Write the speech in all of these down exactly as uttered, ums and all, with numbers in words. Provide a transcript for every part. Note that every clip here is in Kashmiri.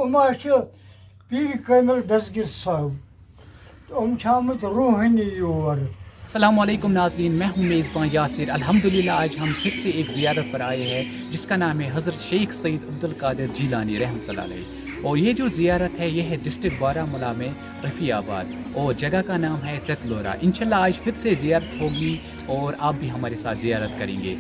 یِم ہا چھِ پیٖر کٲمِل دستگیر صٲب۔ تہٕ یِم چھِ آمٕتۍ روحٲنی یور۔ السلام علیکم ناظرین، میں ہوں میزبان یاسر۔ الحمدللہ، آج ہم پھر سے ایک زیارت پر آئے ہیں، جس کا نام ہے حضرت شیخ سید عبد القادر جیلانی رحمۃ اللہ علیہ۔ اور یہ جو زیارت ہے، یہ ہے ڈسٹرکٹ بارہ ملا میں رفیع آباد، اور جگہ کا نام ہے چتلورا۔ انشاءاللہ آج پھر سے زیارت ہوگی اور آپ بھی ہمارے ساتھ زیارت کریں گے۔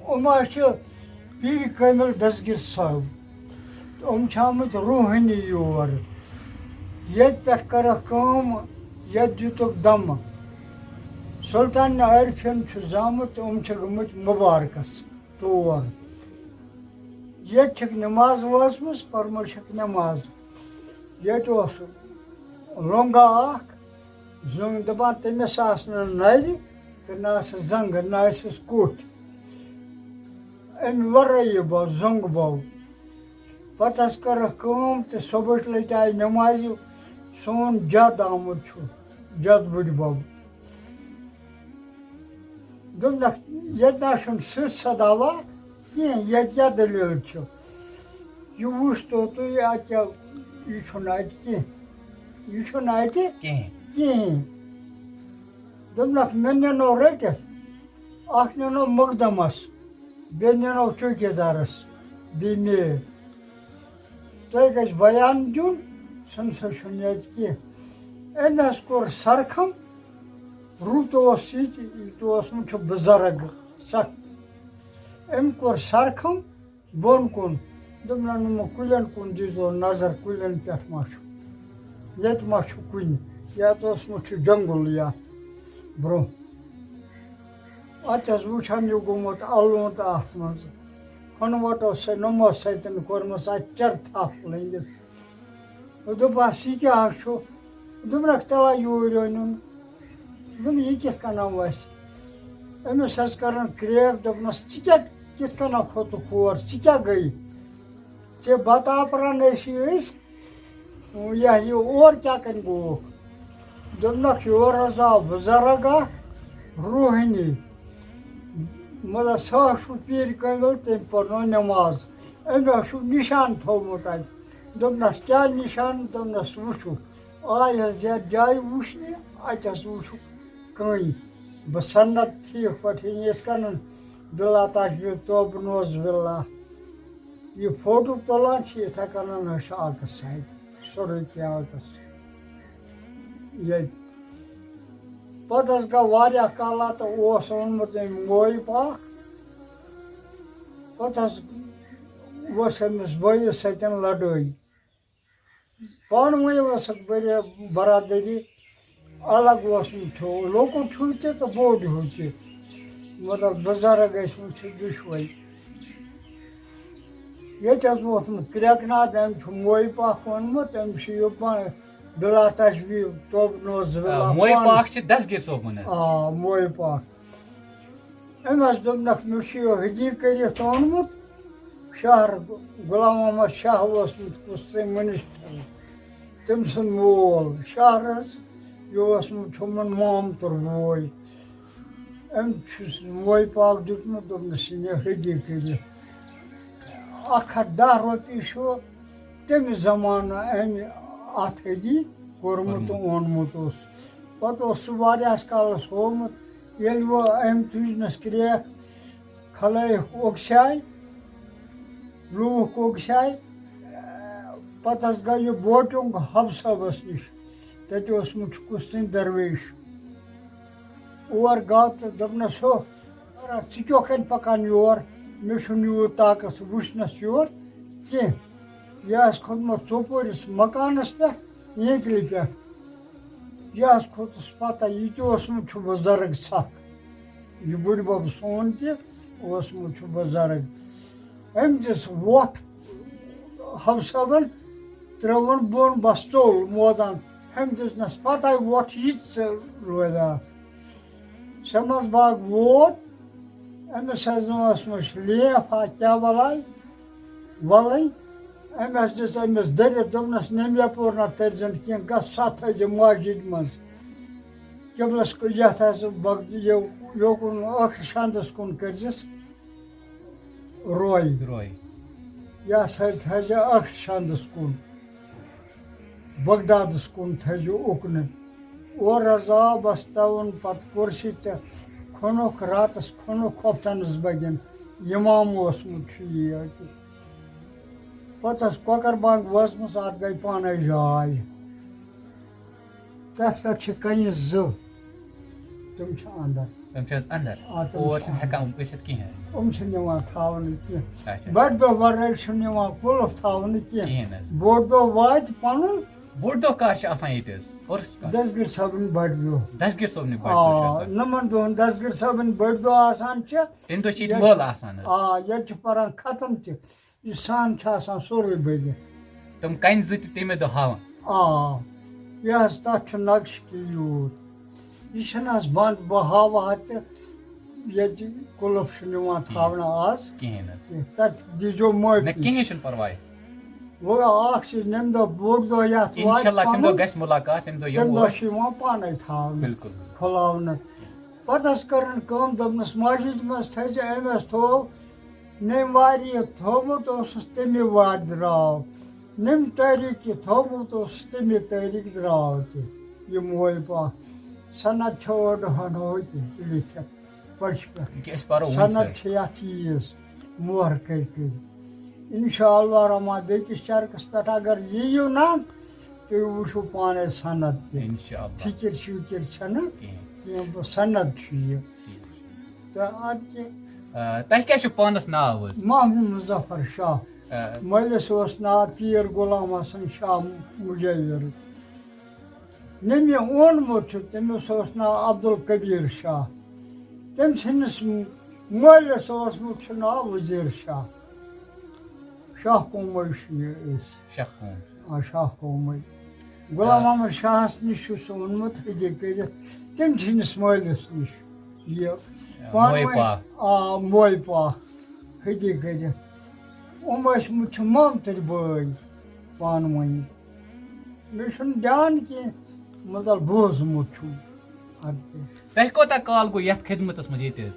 یِم ہا چھِ پیٖر کٲمِل دستگیر صٲب۔ تہٕ یِم چھِ آمٕتۍ روحٲنی یور۔ ییٚتہِ پٮ۪ٹھ کٔرٕکھ کٲم، ییٚتہِ دیُتُکھ دَمہٕ۔ سُلطان عارفیٖن چھُ زامُت تہٕ یِم چھِ گٔمٕتۍ مُبارکَس تور۔ ییٚتہِ چھِکھ نٮ۪ماز وٲژمٕژ، پٔرمٕژ چھَکھ نٮ۪ماز۔ ییٚتہِ اوس لوٚنٛگا اَکھ، زوٚنٛگ دَپان، تٔمِس آسہٕ نہٕ نَرِ تہٕ نہ آسہٕ زنٛگہٕ، نہ آسٮ۪س کوٚٹھۍ۔ اَمہِ وَرٲے یہِ بَو، زوٚنٛگ بَو۔ پَتہٕ حظ کٔرٕکھ کٲم تہٕ صُبحٕچ لَٹہِ آیہِ نٮ۪مازِ، سون جَد آمُت چھُ، جَد بٕڈِ بَب۔ دوٚپنَکھ، ییٚتہِ نہ حظ چھُنہٕ سٕژ سَداوا کینٛہہ، ییٚتہِ کیٛاہ دٔلیٖل چھِ؟ یہِ وٕچھ تو تُہۍ، اَتہِ کیٛاہ، یہِ چھُنہٕ اَتہِ کینٛہہ، یہِ چھُنہٕ اَتہِ کِہیٖنۍ۔ کِہیٖنۍ۔ دوٚپنَکھ، مےٚ نِنو رٔٹِتھ، اَکھ نِنو مُقدَمَس، بیٚیہِ نِنو چوکیدارَس، بیٚیہِ مے۔ تۄہہِ گژھِ بیان دیُن، سُہ نہ سا چھُنہٕ ییٚتہِ کینٛہہ۔ أمۍ حظ کوٚر سرکھم، رُت اوس یہِ تہِ، یہِ تہِ اوسمُت چھُ بُزرگ سخ۔ أمۍ کوٚر سرکھم بۄن کُن، دوٚپنَن، یِمَن کُلٮ۪ن کُن دیٖزیو نظر، کُلٮ۪ن پٮ۪ٹھ ما چھُ، ییٚتہِ ما چھُ کُنہِ، یَتھ اوسمُت چھُ جنٛگُل یَتھ برٛونٛہہ۔ اَتہِ حظ وٕچھان یہِ گوٚمُت اَلوُنٛد اَتھ منٛز۔ کھۄنہٕ وَٹو سۭتۍ، نوٚمو سۭتۍ کوٚرمُت اَتہِ چرٕ تھپھ لٔنٛگِتھ۔ دوٚپہَس، یہِ کیٛاہ حظ چھُ؟ دوٚپنَکھ، تَلہ یوٗرۍ أنِن۔ دوٚپُن، یہِ کِتھ کَنۍ وَسہِ؟ أمِس حظ کٔرٕن کرٛیک، دوٚپنَس، ژٕ کیٛاہ، کِتھ کَنۍ کھوٚتُکھ ہور؟ ژٕ کیٛاہ گٔے؟ ژےٚ بَتہٕ آپران ٲسی أسۍ، یہِ ہا یہِ اور کیٛاہ کَنۍ گوٚوُکھ؟ دوٚپنَکھ، یور حظ آو بُزرٕگ اَکھ، روٗحٲنی۔ مطلب، سُہ حظ چھُ پیٖرِ کٲمِل، تٔمۍ پَرنو نٮ۪ماز۔ أمۍ حظ چھُ نِشان تھوٚومُت اَتہِ۔ دوٚپنَس، کیٛاہ نِشان؟ دوٚپنَس، وٕچھِو۔ آے حظ یَتھ جایہِ وٕچھنہِ، اَتہِ حظ وٕچھُکھ کٔنۍ۔ بہٕ سَنت ٹھیٖک پٲٹھۍ یِتھ کَنَن بِلا تَشبیٖہ توبہٕ نوز بِلا۔ یہِ فوٹو تُلان چھِ یِتھَے کَنَن حظ چھُ عکس اَتہِ، سورُے کینٛہہ عکس ییٚتہِ۔ پَتہٕ حظ گوٚو واریاہ کالا تہٕ اوس اوٚنمُت أمۍ موے پاکھ۔ پَتہٕ حظ ؤژھ أمِس بٲیِس سۭتۍ لَڑٲے۔ پانہٕ ؤنۍ ٲسٕکھ بٔرِ-، برادٔری، الگ اوسمُت ہیوٗ، لۄکُٹ ہیوٗ تہِ تہٕ بوٚڑ ہیوٗ تہِ۔ مطلب، بُزرٕگ ٲسمٕتۍ چھِ دُشوَے۔ ییٚتہِ حظ ووتھمُت کرٛٮ۪کہٕ ناد، أمۍ چھُ موے پاکھ اوٚنمُت، أمۍ چھُ یہِ پانہٕ بِلا تشبیٖہ توبہٕ نوز بِلا آ، موے پانہٕ۔ پاکھ چھِ دستگیر صٲبُن حظ۔ آ، موے پاکھ۔ أمۍ حظ دوٚپنَکھ، مےٚ چھُ یہِ حدی کٔرِتھ اوٚنمُت، شہر غلام محمد شاہ اوسمُت کُس تام منسٹر، تٔمۍ سُنٛد مول شہر حظ، یہِ اوسمُت چھُمَن مامتُر بوے۔ أمۍ چھُس موے پاک دیُتمُت، دوٚپنَس، یہِ نہِ حدی کٔرِتھ۔ اَکھ ہَتھ دَہ رۄپیہِ چھُ تَمہِ زمانہٕ أمۍ اَتھ حدی کوٚرمُت تہٕ کوٚرمُت۔ اوٚنمُت اوس۔ پَتہٕ اوس سُہ واریاہَس کالَس ہوومُت۔ ییٚلہِ وۄنۍ أمۍ تُجنَس کرٛیکھ، کھلٲیِکھ اوٚکشاے، لوٗکھ اوٚکشاے، پَتہٕ حظ گوٚو یہِ بوٹیوٚنگ حب صٲبَس نِش۔ تَتہِ اوسمُت چھُ کُس تام درویش۔ اور گوٚو تہٕ دوٚپنَس، ہو، ژٕ کیٛاہ کَنۍ پَکان یور؟ مےٚ چھُنہٕ یوٗت طاقت وٕچھنَس یور کینٛہہ۔ یہِ آسہِ کھوٚتمُت ژوٚپورِس مکانَس پٮ۪ٹھ، یینٛکلہِ پٮ۪ٹھ۔ یہِ حظ کھوٚتُس پَتہ، یہِ تہِ اوسمُت چھُ بُزرٕگ سَکھ۔ یہِ بٕڈبَب سون تہِ اوسمُت چھُ بُزرٕگ۔ أمۍ دِژ وۄٹھ حب صٲبَن، ترٛٲوٕن بۄن، بَس ژوٚل مٲدان۔ أمۍ دِژنَس پَتَے وۄٹھ یِژ روزِ اَتھ۔ سَمَس باغ ووت، أمِس حظ اوسمُت لینٛفا کیٛاہ وَلاے وَلٕنۍ۔ أمۍ حظ دِژ أمِس دٔرِتھ، دوٚپنَس، "نٮ۪مہِ یَپور نہ تٔرۍزٮ۪ن کینٛہہ، گژھ سۄ تھٲیزِ مسجد منٛز۔ قبلَس کُن، یَتھ حظ بغ-، یہِ، یوکُن ٲخٕر شاندَس کُن کٔرۍزٮ۪س روے۔ روے۔ یہِ ہسا تھٲیزِ ٲخٕر شاندَس کُن، بغدادَس کُن تھٲیزِ اُکنہٕ۔" اورٕ حظ آو، بَس تَوَن پَتہٕ کُرسی تہٕ کھوٚنُکھ راتَس، کھوٚنُکھ خۄفتَنَس بَگٮ۪ن۔ اِمام اوسمُت چھُ یہِ اَتہِ۔ پَتہٕ ٲس کۄکَر بانٛگ وٲژمٕژ، اَتھ گٔے پانَے جاے۔ تَتھ پٮ۪ٹھ چھِ کَنہِ زٕ، تِم چھِ اَندَر۔ تِم چھِ حظ اَندَر؟ آ، تِم اور چھِ چھِنہٕ ہٮ۪کان اَندَر۔ أسِتھ کِہیٖنۍ۔ یِم چھِنہٕ یِوان تھاونہٕ کینٛہہ۔ اچھا۔ بَٹہِ دۄہ وَرٲے چھُنہٕ یِوان قُلُف تھاونہٕ کینٛہہ۔ کِہیٖنۍ حظ۔ بوٚڑ دۄہ واتہِ پَنُن۔ بوٚڑ دۄہ کَر چھِ آسان ییٚتہِ حظ؟ عُرُس کَر؟ دستگیر صٲبٕنۍ بَٹہِ دۄہ۔ دستگیر صٲبنہِ بَٹہِ دۄہ چھِ آ، آسان۔ نُمَن دۄہَن دستگیر صٲبٕنۍ بٔڑۍ دۄہ آسان چھِ۔ تَمہِ دۄہ چھِ ییٚتہِ ییٚتہِ مٲلہٕ آسان حظ۔ آ، ییٚتہِ چھِ پَران ختم تہِ۔ یہِ سان چھِ آسان سورُے بٔرِتھ۔ تِم کَنہِ زٕ تہِ تَمے دۄہ ہاوان۔ آ، یہِ حظ تَتھ چھُ نقشہٕ کہِ یوٗت۔ یہِ چھُنہٕ حظ بنٛد، بہٕ ہاوٕ ہا تہِ، ییٚتہِ قُلُف چھُنہٕ یِوان کِہیٖنۍ۔ تھاونہٕ آز۔ کِہیٖنۍ حظ۔ کینٛہہ۔ تَتھ دیٖزیو معٲفی۔ نہ، کِہیٖنۍ چھُنہٕ پَرواے۔ وۄنۍ اَکھ چیٖز، ییٚمہِ دۄہ بوٚڑ دۄہ یَتھ واتہِ اِنشاءاللہ، تَمہِ دۄہ پَنُن، گژھِ مُلاقات، تَمہِ دۄہ یِمو تَمہِ دۄہ أسۍ۔ چھُ یِوان پانَے تھاونہٕ، بِلکُل۔ کھُلاونہٕ۔ پَتہٕ حظ کٔرٕن کٲم، دوٚپنَس، مسجد منٛز تھٲیزِ، أمۍ حظ تھوٚو نٔمۍ وارِ یہِ تھوٚومُت اوسُس تَمی وارِ درٛاو، نٔمۍ تٲریٖخ یہِ تھوٚومُت اوسُس تَمی تٲریٖخ درٛاو تہِ یہِ موے پاکھ۔ سَند چھِ ٲٹھَن ہُہ تہِ لیٖکھِتھ پٔٹھۍ پٮ۪ٹھ۔ یہِ کہِ أسۍ پَرو وٕنۍ سَند سٲرٕے۔ چھِ یَتھ ییٖژ مۄہر کٔرۍ کٔرۍ۔ اِنشاء اللہ الرحمٰن، بیٚکِس چرکَس پٮ۪ٹھ اگر یِیِو نا، تُہۍ وٕچھِو پانَے سَند تہِ۔ اِنشاء اللہ۔ فِکِر شِکِر چھَنہٕ کِہیٖنۍ۔ کینٛہہ، بہٕ سَند چھُ یہِ۔ ٹھیٖک۔ تہٕ اَدٕ کیٛاہ؟ آ، تۄہہِ کیٛاہ چھُو پانَس ناو حظ؟ محمد مظفر شاہ۔ مٲلِس اوس ناو پیٖر غلام حسن شاہ مُجٲوِر۔ ییٚمۍ یہِ اوٚنمُت چھُ، تٔمِس اوس ناو عبدالکبیٖر شاہ۔ تٔمۍ سٕنٛدِس مٲلِس اوسمُت چھُ ناو وزیٖر شاہ۔ شاہ قومٕے چھُ یہِ أسۍ۔ شاہ قوم۔ آ، شاہ قومٕے۔ غلام آ۔ محمد شاہَس نِش چھُ سُہ اوٚنمُت ہدیہِ کٔرِتھ تٔمۍ سٕنٛدِس مٲلِس نِش۔ یہِ آ، پانہٕ موے ؤنۍ، پاک۔ آ، موے پاک۔ ہدیہِ کٔرِتھ۔ یِم ٲسۍمٕتۍ چھِ مامتٕرۍ بٲے پانہٕ ؤنۍ۔ مےٚ چھُنہٕ دیان کینٛہہ، مطلب بوٗزمُت چھُم۔ اَدٕ کیٛاہ۔ تۄہہِ کوٗتاہ کال گوٚو یَتھ خدمتَس منٛز ییٚتہِ حظ؟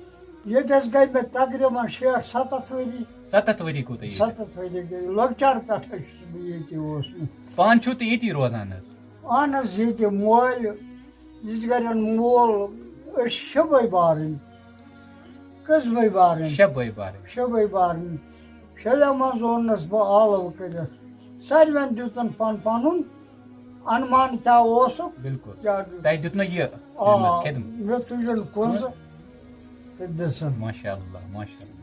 ییٚتہِ حظ گٔے مےٚ تقریٖباً شیٹھ ستتھ ؤری۔ ستتھ ؤری گوٚو تۄہہِ ییٚتہِ؟ ستتھ ؤری گٔے، لۄکچارٕ پٮ۪ٹھ حظ چھُس بہٕ ییٚتی اوسمُت۔ پانہٕ چھُو تُہۍ ییٚتی روزان حظ؟ اہن حظ، ییٚتہِ مٲلۍ، یِژ گرٮ۪ن مول، أسۍ شےٚ بٲے بارٕنۍ۔ کٔژ بٲے بارٕنۍ؟ شےٚ بٲے بارٕنۍ۔ شےٚ بٲے بارٕنۍ۔ شےٚ منٛز اوٚننَس بہٕ آلو کٔرِتھ۔ ساروٮ۪ن دیُتُن پَن پَنُن اَنمان کیٛاہ اوسُکھ، بِلکُل۔ کیٛاہ دیُت۔ تۄہہِ دیُت نہ یہِ آ، خدمت، خدمت۔ مےٚ تُجَن کُنٛزٕ تہٕ دِژٕن۔ ماشاء اللہ، ماشاء اللہ۔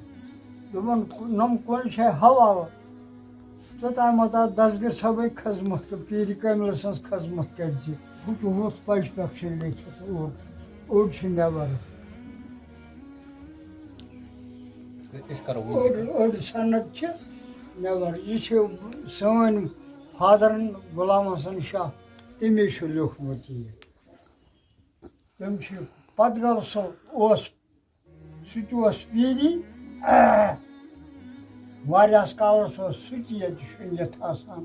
دوٚپُن، نۄم کُنٛز چھے حوالہٕ۔ توٚتام ووت اَتھ دستگیر صٲبٕنۍ خدمت کٔر، پیٖرِ کٲملہٕ سٕنٛز خدمت کٔرۍ زِ۔ ہُہ چھُ ہُتھ پَچہِ پٮ۪ٹھ چھُ لیکھِتھ، اوٚڑ، اوٚڑ چھُ نٮ۪بر۔ أسۍ کرو وۄنۍ أڑ، أڑ سند چھِ نٮ۪بر۔ یہِ چھِ سٲنۍ فادرن غلام حسن شاہ، تٔمۍ چھُ لیوٗکھمُت یہِ۔ تٔمۍ چھُ پتہٕ گوٚو سُہ اوس، سُہ تہِ اوس پیٖری۔ واریاہس کالس اوس سُہ تہِ ییٚتہِ شۄنگِتھ آسان۔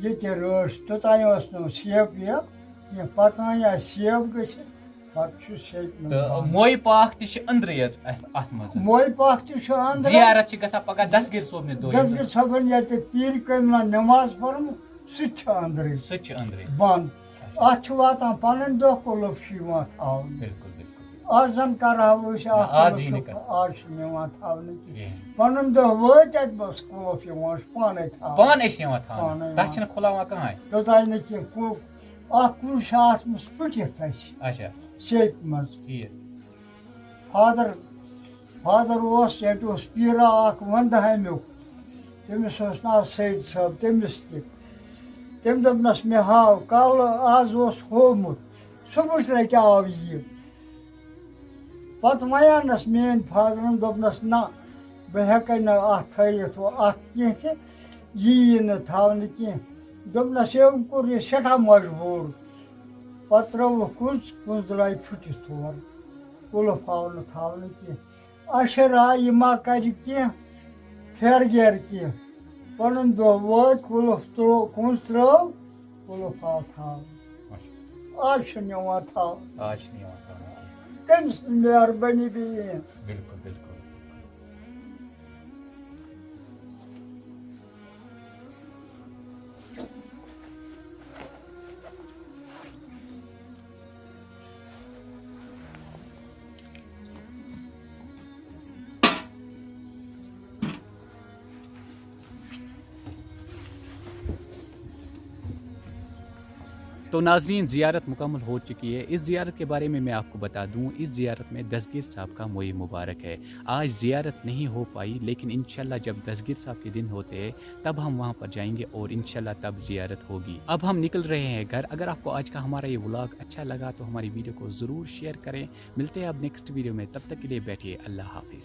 ییٚتہِ رٲچھ، توٚتام ٲس نہٕ سیب ویب کینٛہہ۔ پتہٕ وۄنۍ آسہِ سیب گٔژھِتھ، پتہٕ چھُ سیٚکہِ منٛز تہٕ بنٛد۔ موے پاک تہِ چھِ أنٛدرٕے حظ اَتھ، اَتھ منٛز حظ۔ موے پاک تہِ چھُ أنٛدرٕے۔ زیارت چھِ گژھان پگاہ دستگیر صٲبنہِ دۄہ ییٚتہِ۔ دستگیر صٲبن ییٚتہِ پیٖرِ کٲمِلَن نٮ۪ماز پٔرمٕژ، سُہ تہِ چھُ أنٛدرٕے۔ سُہ تہِ چھُ أنٛدرٕے۔ بنٛد۔ اچھا۔ اَتھ چھُ واتان پنٕنۍ دۄہ، قُلُف چھُ یِوان تھاونہٕ۔ بِلکُل، بِلکُل، بِلکُل۔ اَتھ زَن کَرہاو أسۍ اَکھ آز قُلُف یی نہٕ چھُ، کانٛہہ۔ آز چھُنہٕ یِوان تھاونہٕ کِہیٖنۍ۔ کِہیٖنۍ۔ پَنُن دۄہ وٲتۍ اَتہِ، بَس قُلُف یِوان چھُ پانَے تھاونہٕ۔ پانَے چھِ یِوان تھاونہٕ۔ پانَے تَتھ یِوان۔ چھِنہٕ کھُلاوان کٕہٕنۍ۔ توٚتام نہٕ کینٛہہ، قُل-، اَکھ قُلُف چھُ آسمٕژ پھٕٹِتھ اَسہِ۔ اچھا۔ سیٚپہِ منٛز۔ ٹھیٖک۔ فادر، فادر اوس، ییٚتہِ اوس پیٖرا اَکھ وَندٕ ہامیُک، تٔمِس اوس ناو سید صٲب، تٔمِس تہِ۔ تٔمۍ دوٚپنَس، "مےٚ ہاو، کالہٕ آز اوس ہوومُت، صُبحٕچ لَٹہِ آو یہِ۔" پَتہٕ وَنیٛانَس میٛٲنۍ فادرَن، دوٚپنَس، "نہ، بہٕ ہٮ۪کَے نہٕ اَتھ تھٲیِتھ وۄنۍ اَتھ کینٛہہ تہِ، یہِ یی نہٕ تھاونہٕ کینٛہہ۔" دوٚپنَس، "أمۍ کوٚر یہِ سٮ۪ٹھاہ مجبوٗر۔" پَتہٕ ترٛٲوٕکھ کُنٛز، کُنٛز درٛاے پھٕٹِتھ تور۔ قُلُف آو نہٕ تھاونہٕ کینٛہہ۔ اَشِر آے، یہِ ما کَرِ کینٛہہ، پھیرٕ گیرٕ کینٛہہ۔ پَنُن دۄہ وٲتۍ، قُلُف ترٛوو، کُنٛز ترٛٲو، قُلُف آو تھاونہٕ۔ اچھا۔ آز چھُنہٕ یِوان تھاونہٕ۔ آز چھُنہٕ یِوان تھاونہٕ کینٛہہ۔ تٔمۍ سٕنٛز مہربٲنی بیٚیہِ۔ بِلکُل، بِلکُل۔ تو ناظرین، زیارت مکمل ہو چکی ہے۔ اس زیارت کے بارے میں میں آپ کو بتا دوں، اس زیارت میں دستگیر صاحب کا موئے مبارک ہے۔ آج زیارت نہیں ہو پائی، لیکن انشاءاللہ جب دستگیر صاحب کے دن ہوتے ہیں، تب ہم وہاں پر جائیں گے اور انشاءاللہ تب زیارت ہوگی۔ اب ہم نکل رہے ہیں گھر۔ اگر آپ کو آج کا ہمارا یہ ولاگ اچھا لگا تو ہماری ویڈیو کو ضرور شیئر کریں۔ ملتے ہیں اب نیکسٹ ویڈیو میں، تب تک کے لیے بیٹھیے، اللہ حافظ۔